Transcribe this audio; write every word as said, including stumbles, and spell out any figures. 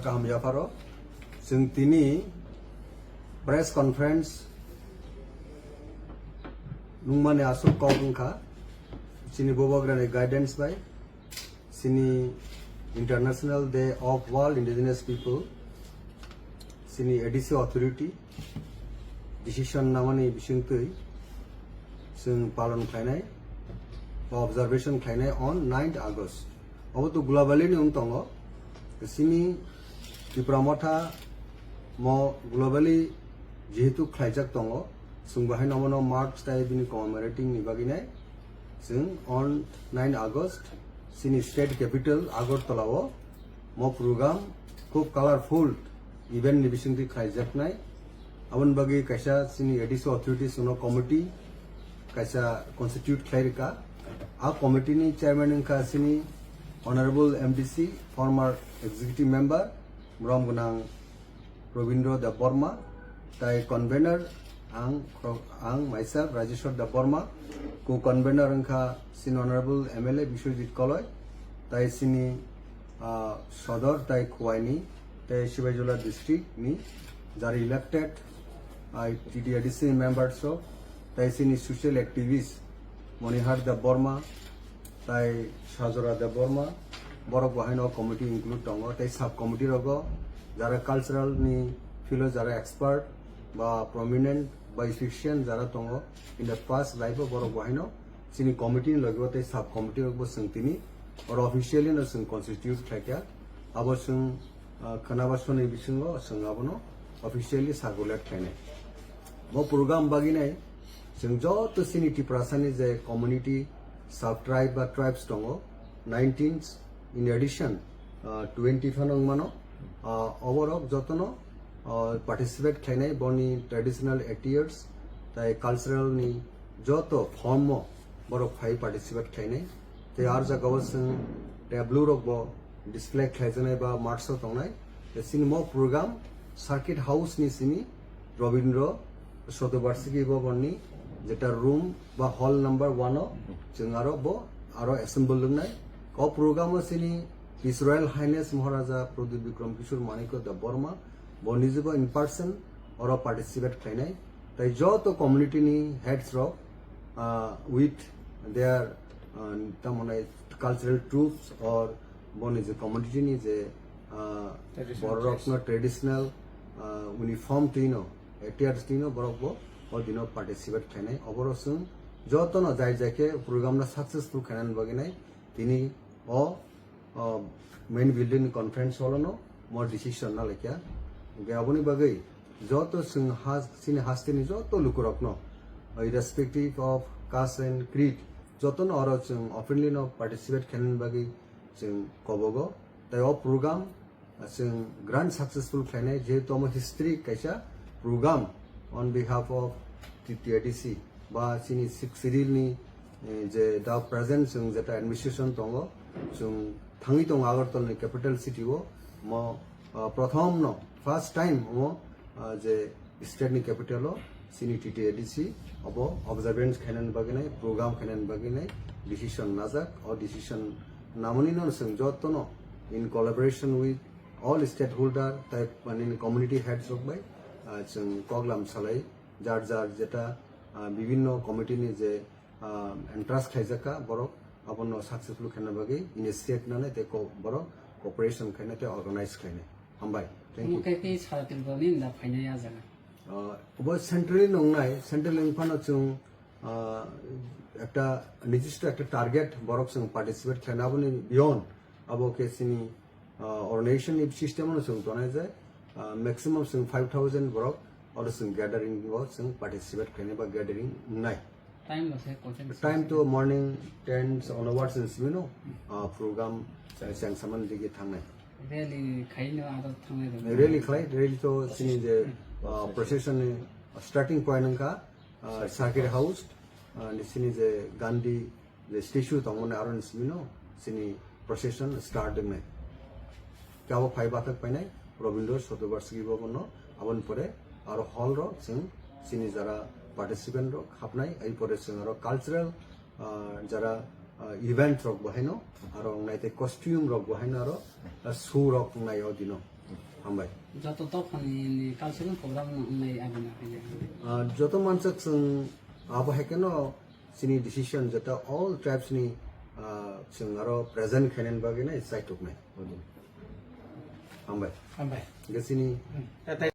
Kaham yapharo chwng tini press conference nungmani aswk kok wngkha, chini Bubagrani guidance bai, chini International Day of World Indigenous People, chini A D C authority decision namani bisingtwi chwng palon khlainai ba observation khlainai on ninth August. Obo to globally ni wng tongo. Chini Tipra Motha mo globally jehetu khlaijak tongo, chwng bahai nomono mark tai bini commemorating ni bagwi nai chwng on nine August chini state capital Agartala o mo program khub colorful event ni bisingtwi khlaijaknai. Aboni bagwi kaisa chini A D C authorities no committee kaisa constitute khlai rwkha. A committee ni chairman wngkha chini Honorable M D C, former executive member, borom gwnang Robindra Debbarma, tai convener ang, ang myself Rajeshwar Debbarma, co-convener wngkha chini Honorable M L A Biswajit Koloi, tai chini, ah, Sodor tai Khowai ni, tai Sibaijala district ni jara elected, ah, T T A D C members rok, tai chini social activist Monihar Debbarma, tai Sajora Debbarma, borok bo haino committee include tongo, tai sub committee rogo jara cultural ni field o jara expert ba prominent ba efficient jara tongo, in the past life o borok bo haino chini committee ni logi o tei sub committee rok bo chwng tini oro officially no chwng constitute khlaikha. Abo chwng, ah, khwnaba soni bisingo chwng abono officially circulate khlainai. Bo program bagwi nai chwng joto chini Tiprasani je community, sub tribe ba tribes tongo, nineteen in addition, ah, twenty phano wngmano. Ah, oborok jotono, ah, participate khlainai boni traditional attires tai cultural ni joto form o borok phai participate khlainai. Tei ar jagao chwng tableau rok bo display khlaijaknai ba marks o tongnai. Tei chini mo program circuit house ni simi Robindra Shatobarshiki Bhavan ni jeta room ba hall number one o chwng aro bo aro assemble wngnai. O program o chini His Royal Highness Maharaja Pradyut Bikram Kishore Manikya Debbarma bo nijebo in person oro participate khlainai. Tai joto community ni heads rok, ah, with their, ah, tamoni cultural troupes or boni je community ni je, ah, traditional borok dress. No traditional, ah, uniform twino, attires twino borok bo o dino participate khlainai. Oboro chwng jotono jai jai khe program no successful khainani bagwi nai tini o, o main building ni conference hall no mo decision na laikha. Hwnkhe aboni bagwi joto chwng ha, chini hasteni joto lukurokno, irrespective of caste and creed, jotono oro chwng openly no participate khainani bagwi chwng kobogo. Tai o program chwng grand successful khlainai, jehetu omo history kaisa program on behalf of T T A D C ba chini Sixth Schedule ni, eh, je da present chwng jeta administration tongo, chwng thangwi tongo Agartala ni capital city o, mo, ah, prothom no first time omo, ah, je state ni capital o chini T T A D C obo observance khainani bagwi nai, program khainani bagwi nai decision najak. O decision namani no chwng jotono in collaboration with all stakeholder tai mane community heads rok bai, ah, chwng koklam salai jar jar jeta, ah, bibinno committee ni je, ah, entrust khlaijak kha borok abono successful khaina bagwi initiate nanai tei ko-, borok cooperation khaina tei organize khaina. Hambai. Thank you. Omo khe khe sara Tripura ni da phainai a jaga. Ah, obo centrally nongnai, central wngphano chwng, ah, ekta nijiswto ekta target borok chwng participate khlaina, aboni beyond abo khe chini, ah, organization ni system no chwng tonai je, ah, maximum chwng five thousand borok oro chwng gathering o chwng participate khlainai ba gathering wngnai. Time bo se kochen. Time to morning ten onwards ni simi no, ah, program chang saman digi thangnai. Rally khaino aro thangnai rok. Rally khlai, rally to chini je, ah, procession ni starting point wngkha, ah, Circuit House, ah, ni chini je Gandhi je statue tongmani aro ni simi no chini procession start wngnai. Kabo phai bathak painai Rabindra Shatobarshiki Bhavan no, aboni pore aro hall ro chwng chini jara participant rok hapnai, ai pore chwng aro cultural, ah, jara, ah, event rok bo haino, aro wngnai tei costume rok bo haino aro, ah, show rok wngnai o dino. Hambai. Joto dophani ni cultural program no wngnai abo no khaija. Ah, joto mansa chwng abo hai kheno chini decision joto all tribes ni, ah, chwng aro present khainani bagwi nai chaituknai. Hambai. Hambai. Hingke chini Hmm.